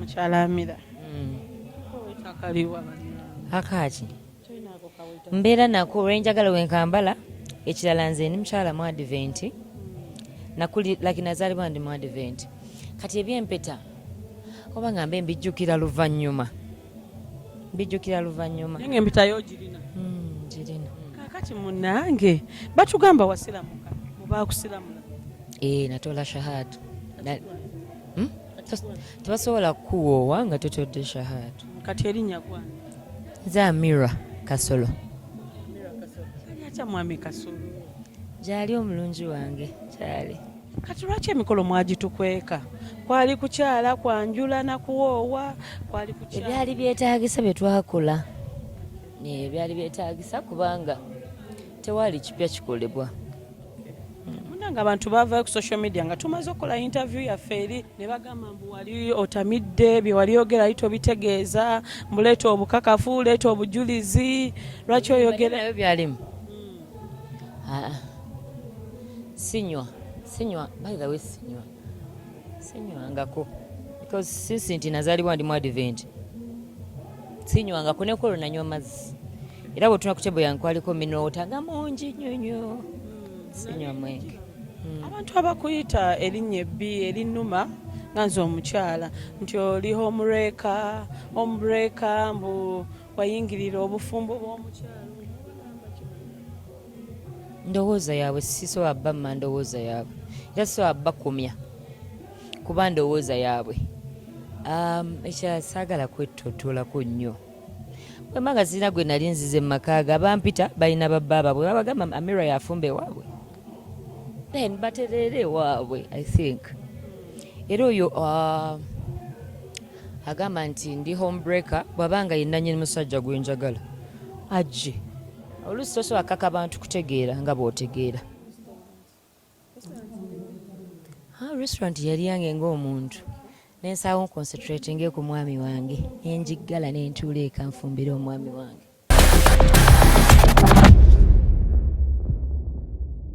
Mukyala Amira. Akaaki mbeera nako lwenjagala wenkambala. Ekirala, nze ndi mukyala mu Advent, nakuli like nazaalibwa ndi mu Advent. Kati ebyempeta oba nga mbe mbijjukira luvannyuma, mbijjukira luvannyuma. Naye ng'empeta yo girina? Girina. Kaakati munnange, batugamba wasiramuka, mubaakusiramula. Ee, natola shahada. Tebasobola kukuwoowa nga totodde shahada. Kati erinnya gwange? Nze Amira Kasolo. Ali atya mwami Kasolo? Gyali, omulungi wange kyali. Kati lwaki emikolo mwagitukweka? Kwali kukyala kwanjula nakuwoowa, kwali kukyala? Ebyali byetaagisa bye twakola. Ebyali byetaagisa, kubanga tewaali kipya kikolebwa. Munange, abantu bavayo ku social media nga tumaze okukola interview yaffe eri ne bagamba mbu wali otamidde, bye wali oyogera ali tobitegeeza, mbu leeta obukakafu, leeta obujulizi, lwaki oyogera? Nayo byalimu. Ah, sinywa, sinywa. By the way, sinywa, sinywangako, because since nti nazaalibwa ndi mu Advent, sinywangako. Nekolo nanywa mazzi, era bwetuna ku table yange kwaliko mineral water nga mungi nnyo nnyo. Sinywa mwenge. Abantu abakuyita erinnya ebbi erinnuma nga nze omukyala, nti oli homewrecker, homebreaker, mbu wayingirira obufumbo bw'omukyala. Ndowooza yaabwe, sisobola bamma ndowooza yaabwe, era sisobola bakumya kuba ndowooza yaabwe. Ekirala, saagala kwetotolako nnyo. Bwemba nga sirina gwe nali nzize mu maka ge, abampita balina babba baabwe, babagamba Amira yafumba ewaabwe, then batereere ewaabwe, I think. Era oyo agamba nti ndi homebreaker, bw'abanga ye nannyini musajja gwe njagala, ajje. Oluusi tosobola kaka bantu kutegeera nga bw'otegeera. Ah, restaurant yali yange ng'omuntu, nensaawo concentrating ku mwami wange, nenjiggala nentuula eka nfumbira omwami wange.